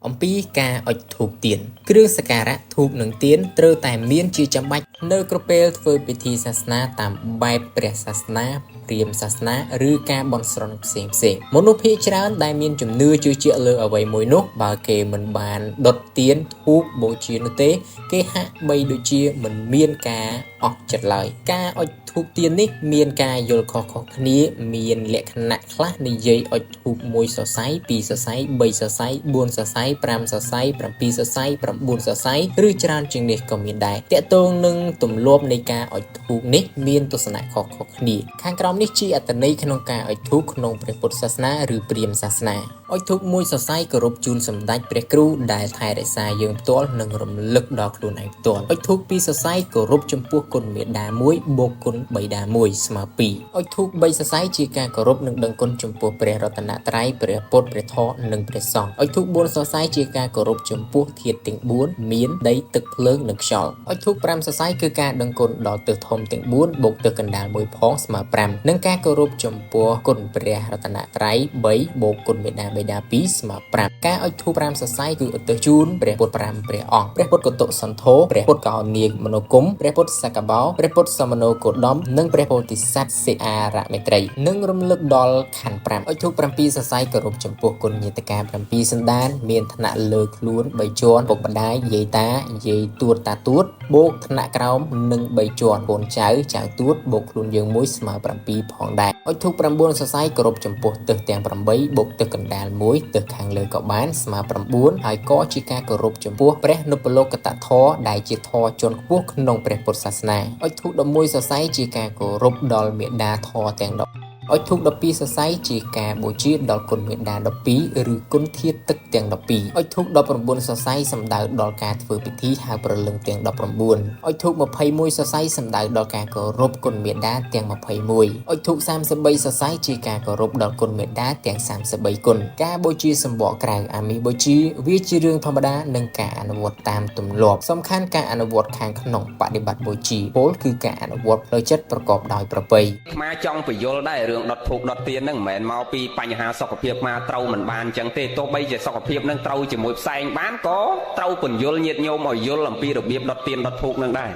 អំពីការអុជធូបទៀនគ្រឿងសក្ការៈធូបនិងទៀនត្រូវតែមានជាចាំបាច់នៅគ្រប់ពេលធ្វើពិធីសាសនាតាមបែបព្រះសាសនាព្រាហ្មណ៍សាសនាឬការបន់ស្រន់ផ្សេងផ្សេងៗមនុស្សភាគច្រើនដែលមានជំនឿជឿជាក់លើអ្វីមួយនោះបើគេមិនបានដុតទៀនធូបបូជានោះទេ គេហាក់បីដូចជាមិនមានការអស់ចិត្តឡើយការអុជធូបទៀននេះមានការយល់ខុសៗគ្នាមានលក្ខណៈខ្លះនិយាយអុជធូបមួយសរសៃពីរសរសៃបីសរសៃបួនសរសៃ5សរសៃ7សរសៃ9សរសៃឬច្រើនជាងនេះក៏មានដែរតកតងនឹងទម្លាប់នៃការអុជធូបនេះមានទស្សនៈខុសៗគ្នាខាងក្រោមនេះជាអត្ថន័យក្នុងការអុជធូបក្នុងព្រះពុទ្ធសាសនាឬព្រាហ្មណ៍សាសនាអុជធូបមួយសរសៃគោរពជូនសម្ដេចព្រះគ្រូដែលថែរក្សាយើងផ្ទាល់និងរំលឹកដល់ខ្លួនឯងផ្ទាល់អុជធូបពីរសរសៃគោរពចំពោះគុណមេដាមួយបូកគុណបិតាមួយស្មើ2អុជធូបបីសរសៃជាការគោរពនិងដឹងគុណចំពោះព្រះរតនត្រ័យព្រះពុទ្ធព្រះធម៌និងព្រះសង្ឃអុជធូប4សរសៃជាការគោរពចំពោះធាតុទាំង4មានដីទឹកភ្លើងនិងខ្យល់អុជធូប5សរសៃគឺការដឹងគុណដល់ទិសធំទាំង4បូកទិសកណ្ដាលមួយផងស្មើ5និងការគោរពចំពោះគុណព្រះរតនត្រ័យ3បូកគុណមេដាបិតា2ស្មើ5ការអុជធូប5សរសៃគឺឧទ្ទិសជូនព្រះពុទ្ធ5ព្រះអង្គព្រះពុទ្ធកតុសន្ធោព្រះពុទ្ធកោនាគមនោគមព្រះពុទ្ធសកបោព្រះពុទ្ធសមនោគោដមនិងព្រះពោធិសត្វសិអារមេត្រីនិងរំលឹកដល់ខណ្ឌ5អុជធូប7សរសៃគោរពចំពោះគុណញាតិកា7សន្តានមានថ្នាក់លើខ្លួន3ជាន់ពុកម្ដាយយាយតាយាយទួតតាទួតបូកថ្នាក់ក្រោមនិង3ជាន់កូនចៅចៅទួតបូកខ្លួនយើងមួយស្មើ7ផងដែរអុជធូប9សរសៃគោរពចំពោះទិសទាំង8បូកទិសកណ្ដាល1ទិសខាងលើក៏បានស្មើ9ហើយក៏ជាការគោរពចំពោះព្រះនុបលោកតធម៌ដែលជាធម៌ជាន់ខ្ពស់ក្នុងព្រះពុទ្ធសាសនាអុជធូប11សរសៃជាការគោរពដល់មេដាធម៌ទាំង10អុជធូប12សរសៃជាការបូជាដល់គុណមេដា12ឬគុណធាតុទឹកទាំង12អុជធូប19សរសៃសំដៅដល់ការធ្វើពិធីហៅព្រលឹងទាំង19អុជធូប21សរសៃសំដៅដល់ការគោរពគុណមេដាទាំង21អុជធូប33សរសៃជាការគោរពដល់គុណមេដាទាំង33គុណការបូជាសម្បកក្រៅអាមិសបូជាវាជារឿងធម្មតានិងការអនុវត្តតាមទម្លាប់សំខាន់ការអនុវត្តខាងក្នុងបដិបត្តិបូជាពោលគឺការអនុវត្តផ្លូវចិត្តប្រកបដោយប្រពៃ អាត្មាចង់បញ្យល់ដែររឿងដុតធូបដុតទៀនហ្នឹងមិនមែនមកពីបញ្ហាសុខភាពមកត្រូវមិនបានអញ្ចឹងទេទោះបីជាសុខភាពហ្នឹងត្រូវជាមួយផ្សែងបានក៏ត្រូវពន្យល់ញាតិញោមឲ្យយល់អំពីរបៀបដុតទៀនដុតធូបហ្នឹងដែរ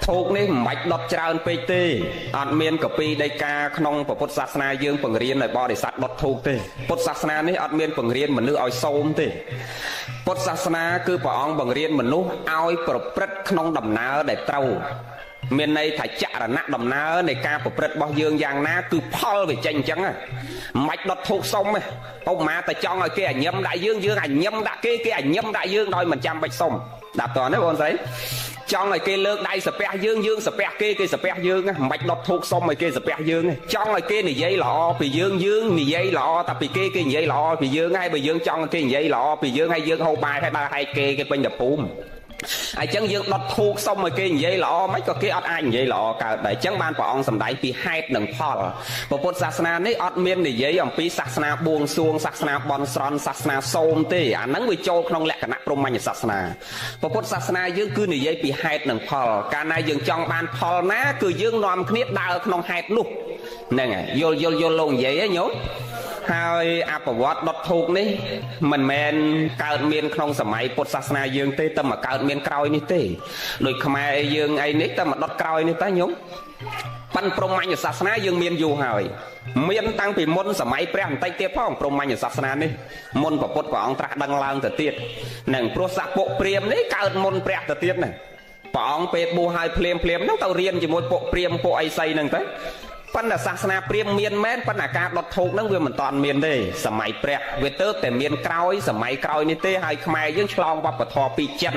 ធូបនេះមិនបាច់ដុតច្រើនពេកទេអត់មានកពីដីកាក្នុងពុទ្ធសាសនាយើងបង្រៀនឲ្យបរិស័ទដុតធូបទេពុទ្ធសាសនានេះអត់មានបង្រៀនមនុស្សឲ្យសូមទេពុទ្ធសាសនាគឺព្រះអង្គបង្រៀនមនុស្សឲ្យប្រព្រឹត្តក្នុងដំណើរដែលត្រូវមានន័យថាចរណៈដំណើរនៃការប្រព្រឹត្តរបស់យើងយ៉ាងណាគឺផលវាចេញអញ្ចឹងមិនបាច់ដុតធូបសុំទេឧបមាតែចង់ឲ្យគេអញឹមដាក់យើងយើងអញឹមដាក់គេគេអញឹមដាក់យើងដោយមិនចាំបាច់សុំដាក់តនេះបងស្រីចង់ឲ្យគេលើកដៃសាពះយើងយើងសាពះគេគេសាពះយើងមិនបាច់ដុតធូបសុំឲ្យគេសាពះយើងចង់ឲ្យគេនិយាយល្អពីយើងយើងនិយាយល្អតែពីគេគេនិយាយល្អពីយើងហើយបើយើងចង់ឲ្យគេនិយាយល្អពីយើងហើយយើងហូបបាយហើយដើរហែកគេគេពេញតែភូមិអញ្ចឹងយើងដុតធូបសុំឲ្យគេនិយាយល្អមិនក៏គេអត់អាចនិយាយល្អកើតដែរអញ្ចឹងបានព្រះអង្គសម្ដែងពីហេតុនិងផលពុទ្ធសាសនានេះអត់មាននិយាយអំពីសាសនាបួងសួងសាសនាបន់ស្រន់សាសនាសូមទេអាហ្នឹងវាចូលក្នុងលក្ខណៈព្រហ្មញ្ញសាសនាពុទ្ធសាសនាយើងគឺនិយាយពីហេតុនិងផលកាលណាយើងចង់បានផលណាគឺយើងនាំគ្នាដើរក្នុងហេតុនោះហ្នឹងហើយយល់យល់យល់លោកនិយាយហ៎ញោមហើយអបវត្តដុតធូបនេះមិនមែនកើតមានក្នុងសម័យពុទ្ធសាសនាយើងទេតែមកកើតមានក្រោយនេះទេដូចខ្មែរយើងអីនេះតែមកដុតក្រោយនេះតែញោមប៉ិនព្រហ្មញ្ញសាសនាយើងមានយូរហើយមានតាំងពីមុនសម័យព្រះបន្តិចទៀតផងព្រហ្មញ្ញសាសនានេះមុនព្រះពុទ្ធព្រះអង្គត្រាស់ដឹងឡើងទៅទៀតនឹងព្រោះសពុព្រាហ្មណ៍នេះកើតមុនព្រះទៅទៀតណាព្រះអង្គពេលបួសហើយភ្លាមភ្លាមហ្នឹងទៅរៀនជាមួយពួកព្រាហ្មណ៍ពួកអីសីហ្នឹងទៅប៉ុន្តែសាសនាព្រាហ្មណ៍មានមែនប៉ុន្តែការដុតធូបហ្នឹងវាមិនតាន់មានទេសម័យព្រះវាទៅតែមានក្រោយសម័យក្រោយនេះទេហើយខ្មែរយើងឆ្លងវប្បធម៌ពីចិន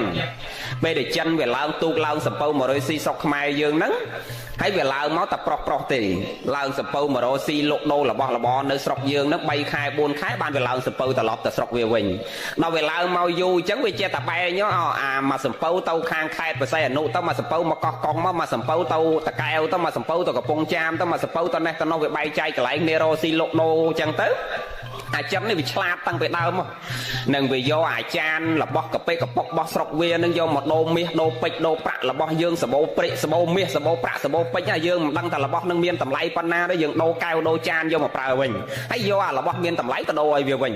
ពេលដែលចិនវាឡើងទូកឡើងសំពៅ100ស៊ីស្រុកខ្មែរយើងហ្នឹងហើយវាឡើងមកតែប្រុសប្រុសទេឡើងសំពៅ100ស៊ីលក់ដូររបស់របរនៅស្រុកយើងហ្នឹង3ខែ4ខែបានវាឡើងសំពៅត្រឡប់ទៅស្រុកវាវិញដល់វាឡើងមកយូរអញ្ចឹងវាចេះតែបែងអាមកសំពៅទៅខាងខេត្តបរសៃអនុទៅមកសំពៅមកកោះកុងមកសំពៅទៅតកែវទៅមកសំពៅទៅកំពង់ចាមទៅមកសំពៅទៅនេះទៅនោះវាបែកចែកកន្លែងគ្នារកស៊ីលក់ដូរអញ្ចឹងទៅ អាចិននេះវាឆ្លាតតាំងពីដើមមកនឹងវាយកអាចារ្យរបស់កាពេកកប៉ុករបស់ស្រុកវានឹងយកមកដូរមាសដូរពេជ្រដូរប្រាក់របស់យើងសបោព្រិចសបោមាសសបោប្រាក់សបោពេជ្រហើយយើងមិនដឹងថារបស់នឹងមានតម្លៃប៉ុណ្ណាទេយើងដូរកែវដូរចានយកមកប្រើវិញហើយយកអារបស់មានតម្លៃទៅដូរឲ្យវាវិញ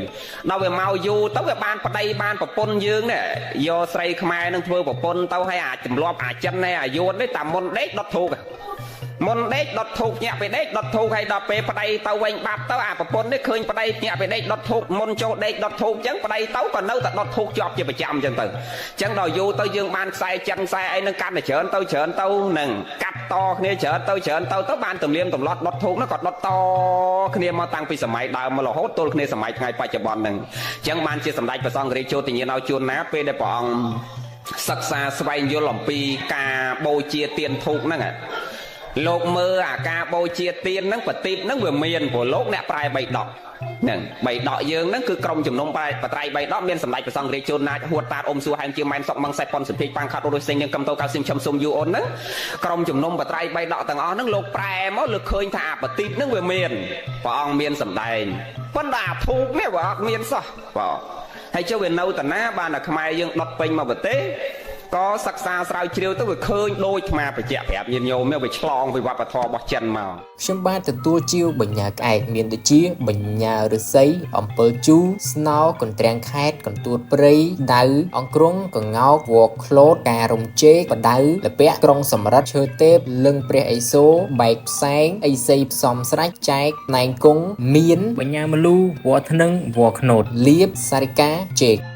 ដល់វាមកយូរទៅវាបានប្តីបានប្រពន្ធយើងនេះយកស្រីខ្មែរនឹងធ្វើប្រពន្ធទៅហើយអាចទម្លាប់អាចិននេះអាយួននេះតាមមុនដេកដុតធូបមុនដេកដុតធូបញាក់ពេលដេកដុតធូបហើយដល់ពេលប្តីទៅវិញបាត់ទៅអាប្រពន្ធនេះឃើញប្តីញាក់ពេលដេកដុតធូបមុនចូលដេកដុតធូបអញ្ចឹងប្តីទៅក៏នៅតែដុតធូបជាប់ជាប្រចាំអញ្ចឹងទៅអញ្ចឹងដល់យូរទៅយើងបានខ្សែចិនខ្សែអីនឹងកាន់តែច្រើនទៅច្រើនទៅនឹងកាត់តគ្នាច្រើនទៅច្រើនទៅទៅបានទំនៀមទម្លាប់ដុតធូបនោះក៏ដុតតគ្នាមកតាំងពីសម័យដើមមករហូតទល់គ្នាសម័យថ្ងៃបច្ចុប្បន្នហ្នឹងអញ្ចឹងបានជាសម្ដេចព្រះសង្ឃរាជចូលទញ្ញាណឲ្យជួនណាពេលដែលព្រះអង្គសិក្សាស្វែងយល់អំពីការបូជាទានធូបហ្នឹងលោកមើលអាការបូជាទានហ្នឹងប្រទីបហ្នឹងវាមានព្រោះលោកអ្នកប្រែបីដកហ្នឹងបីដកយើងហ្នឹងគឺក្រុមជំនុំបត្រៃបីដកមានសម្ដេចព្រះសង្ឃរាជជួនណាចហួតតាតអ៊ំសួរហែមជាម៉ែនសុកម៉ងសេះប៉ុនសុភិកប៉ាំងខាត់រុយសេងនឹងកំតោកៅស៊ីមឈឹមសុំយូអូនហ្នឹងក្រុមជំនុំបត្រៃបីដកទាំងអស់ហ្នឹងលោកប្រែមកលើឃើញថាអាប្រទីបហ្នឹងវាមានព្រះអង្គមានសម្ដែងប៉ុន្តែអាធូបនេះវាអត់មានសោះបាទហើយចុះវានៅតាណាបានតែខ្មែរយើងដុតពេញមកប្រទេសក៏សិក្សាស្រាវជ្រាវទៅវាឃើញដូចអាត្មាបញ្ជាក់ប្រាប់ញាតិញោមវាឆ្លងពីវប្បធម៌របស់ចិនមក ខ្ញុំបាទទទួលជាវបញ្ញាក្អែកមានដូចជាបញ្ញាឫស្សីអំពិលជូរស្នោកន្ទ្រាំងខេតកន្ទួតព្រៃដៅអង្គរុងកងោកវល្លិឃ្លោតការំចេកបដៅលពាក់ក្រុងសំរិទ្ធឈើទេពលឹងព្រះឥសូរបែកផ្សែងឥសីផ្សំស្រាច់ចែកណែងគង់មានបញ្ញាមលូវល្លិធ្នឹងវល្លិខ្នោតលៀបសារិកាចេក